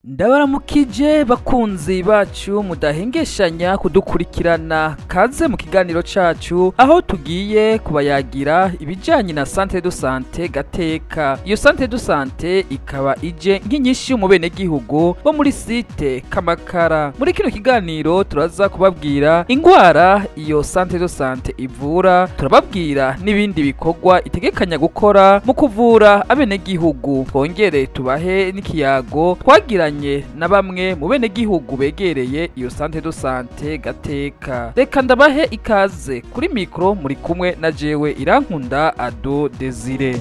Ndabaramukije bakunzi bacu mudahengeshanya kudukurikirana, kaze mu kiganiro cacu aho tugiye kubayagira ibijanye na Centre de Santé Gateka. Iyo Centre de Santé ikaba ije nk'inyishu mu benegihugu bo muri site Kamakara. Muri kino kiganiro turaza kubabwira ingwara iyo Centre de Santé ivura, turababwira n'ibindi bikorwa itegekanya gukora mu kuvura abenegihugu. Twongere tubahe n'ikiyago twagiranye na bamwe mu benegihugu begereye iyo Centre de Santé Gateka. Reka ndabahe ikaze kuri mikro, muri kumwe na jewe Irankunda Ado Desire.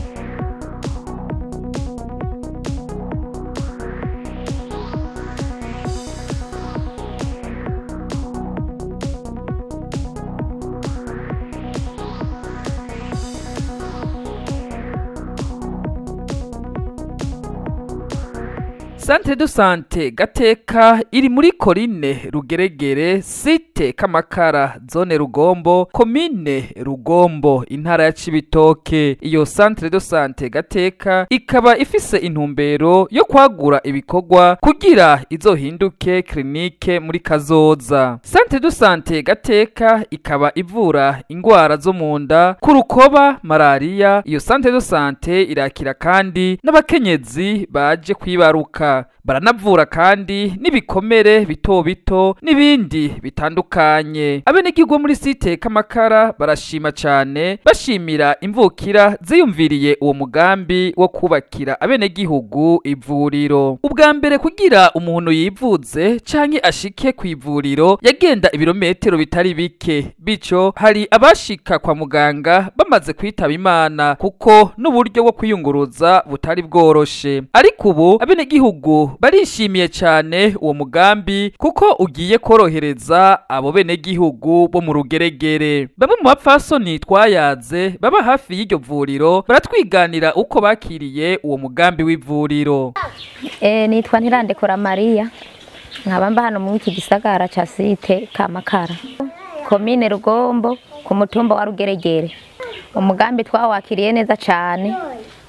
Centre de Santé Gateka iri muri Korine Rugeregere, site Kamakara, zone Rugombo, komine Rugombo, intara ya Cibitoke. Iyo Centre de Santé Gateka ikaba ifise intumbero yo kwagura ibikorwa kugira izohinduke clinique muri kazoza. Centre de Santé Gateka ikaba ivura ingwara zo munda, kurukoba, malaria. Iyo Centre de Santé irakira kandi n'abakenyezi baje kwibaruka. Baranavura kandi n'ibikomere bito bito n'ibindi bitandukanye. Abenegihugu muri site Kamakara barashima cane, bashimira imvukira ziyumviriye uwo mugambi wo kubakira abenegihugu ivuriro. Ubwa mbere kugira umuntu yivuze canke ashike ku ivuriro yagenda ibirometero bitari bike, bico hari abashika kwa muganga bamaze kwitaba Imana kuko n'uburyo bwo kwiyunguruza butari bworoshe. Ariko ubu abenegihugu barishimiye cyane uwo mugambi kuko ugiye korohereza abo benegihugu bo mu Rugeregere. Bamwe mu bapfasoni twayaze baba hafi y'iryo vuriro baratwiganira uko bakiriye uwo mugambi w'ivuriro. Nitwa Ntirandekora Maria, nkaba mba hano muri iki gisagara ca site Kamakara, komine Rugombo, ku mutumba wa Rugeregere. Umugambi twawakiriye neza cyane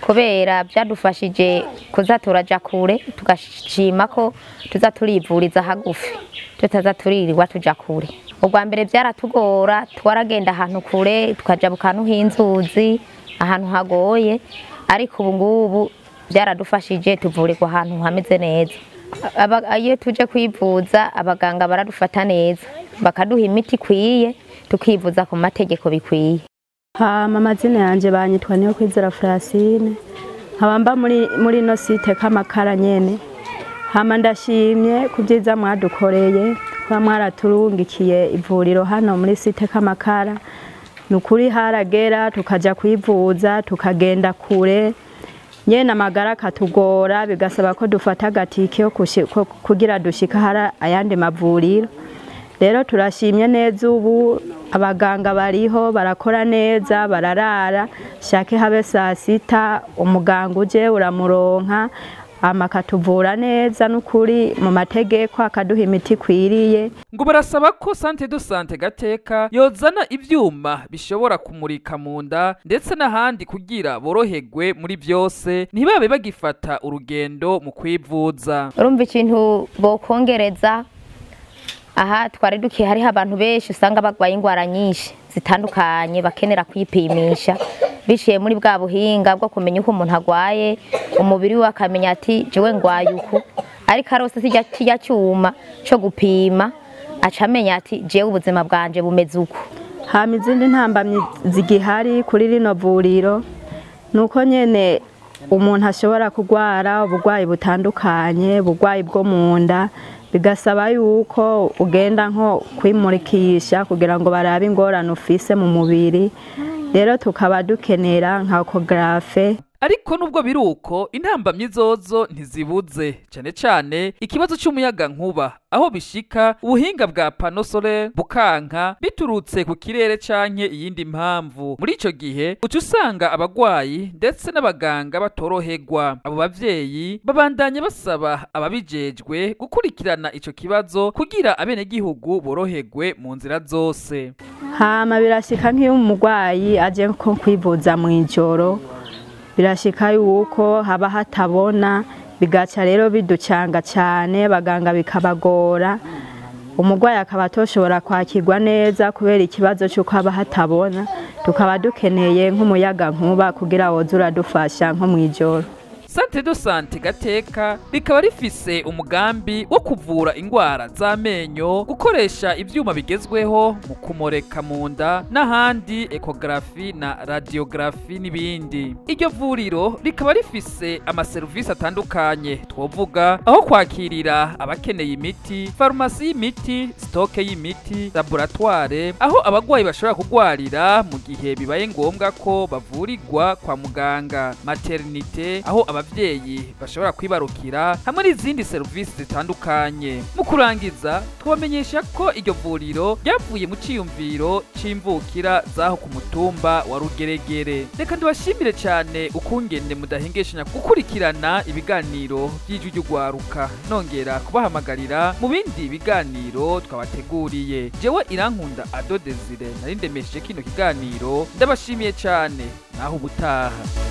kubera byadufashije kuza turaja kure, tugashima ko tuza turivuriza hagufi, tutaza turirirwa tuja kure. Ubwa mbere byaratugora, twaragenda ahantu kure, tukaja bukantu h'inzuzi, ahantu hagoye, ariko ubu ngubu byaradufashije tuvurirwa ahantu hameze neza. Iyo tuje kwivuza abaganga baradufata neza, bakaduha imiti ikwiye, tukivuza ku mategeko bikwiye. Hama amazina yanje banyitwa niyo Kwizera Francine, nkaba mba muri no site Kamakara nyene. Hama ndashimye ku vyiza mwadukoreye, kuba mwaraturungikiye ivuriro hano muri site Kamakara. Nukuri haragera tukaja kwivuza, tukagenda kure nyene, amagara akatugora, bigasaba ko dufata agatike kugira dushika hari ayandi mavuriro. Rero turashimye neza, ubu abaganga bariho barakora neza, bararara shake habe saa sita umuganga uje uramuronka, hama akatuvura neza n'ukuri mu mategeko, akaduha imiti ikwiriye. Ngo barasaba ko Centre de Santé Gateka yozana ivyuma bishobora kumurika mu nda ndetse n'ahandi kugira boroherwe muri byose, ntibabe bagifata urugendo mu kwivuza. Urumva ikintu bokongereza aha twari dukiye, hariho abantu benshi usanga bagwaye ingwara nyinshi zitandukanye bakenera kwipimisha, biciye muri bwa buhinga bwo kumenya uko umuntu agwaye, umubiri we akamenya ati jewe ngwaye uku, ariko arose kijya cyuma cyo gupima aca amenya ati jewe ubuzima bwanje bumeze uku. Hama izindi ntambamyi zigihari kuri rino vuriro nuko nyene umuntu ashobora kugwara uburwayi butandukanye, uburwayi bwo mu nda, bigasaba yuko ugenda nko kwimurikisha kugira ngo barabe ingorane ufise mu mubiri. Rero tukaba dukenera nka ecographe. Ariko nubwo biruko intambamyi zozo ntizibuze, cane cane ikibazo c'umuyaga nkuba aho bishika ubuhinga bwa pano solaire bukanka biturutse ku kirere canke iyindi mpamvu. Muri ico gihe uca usanga abagwayi ndetse n'abaganga batoroherwa. Abo bavyeyi babandanya basaba ababijejwe gukurikirana ico kibazo kugira abenegihugu boroherwe mu nzira zose. Hama birashika nk'iyo umugwayi aje nko kwivuza mw'ijoro, birashika yuko haba hatabona. Bigaca rero biducanga cyane, abaganga bikabagora, umurwayi akaba atoshobora kwakirwa neza kubera ikibazo cy'uko aba hatabona. Tukaba dukeneye nk'umuyaga nkuba kugira woze uradufasha nko mu ijoro. Centre de Santé Gateka rikaba rifise umugambi wo kuvura ingwara z'amenyo, gukoresha ivyuma bigezweho mu kumureka mu nda n'ahandi, échographie na radiographie n'ibindi. Iryo vuriro rikaba rifise amaserivisi atandukanye, twovuga aho kwakirira abakeneye imiti, farumasi y'imiti, stock y'imiti, laboratoire, aho abagwayi bashobora kugwarira mu gihe bibaye ngombwa ko bavurirwa kwa muganga, maternité aho abavyeyi bashobora kwibarukira, hamwe n'izindi serivisi zitandukanye. Mu kurangiza, twabamenyesha ko iryo vuriro ryavuye mu ciyumviro c'imvukira zaho ku mutumba wa Rugeregere. Reka ndibashimire cyane ukungene mudahengeshanya gukurikirana ibiganiro by'Ijwi ry'Ugwaruka, nongera kubahamagarira mu bindi biganiro twabateguriye. Jewe Irankunda Ado Desire nari ndemesheje kino kiganiro, ndabashimiye cyane, naho ubutaha.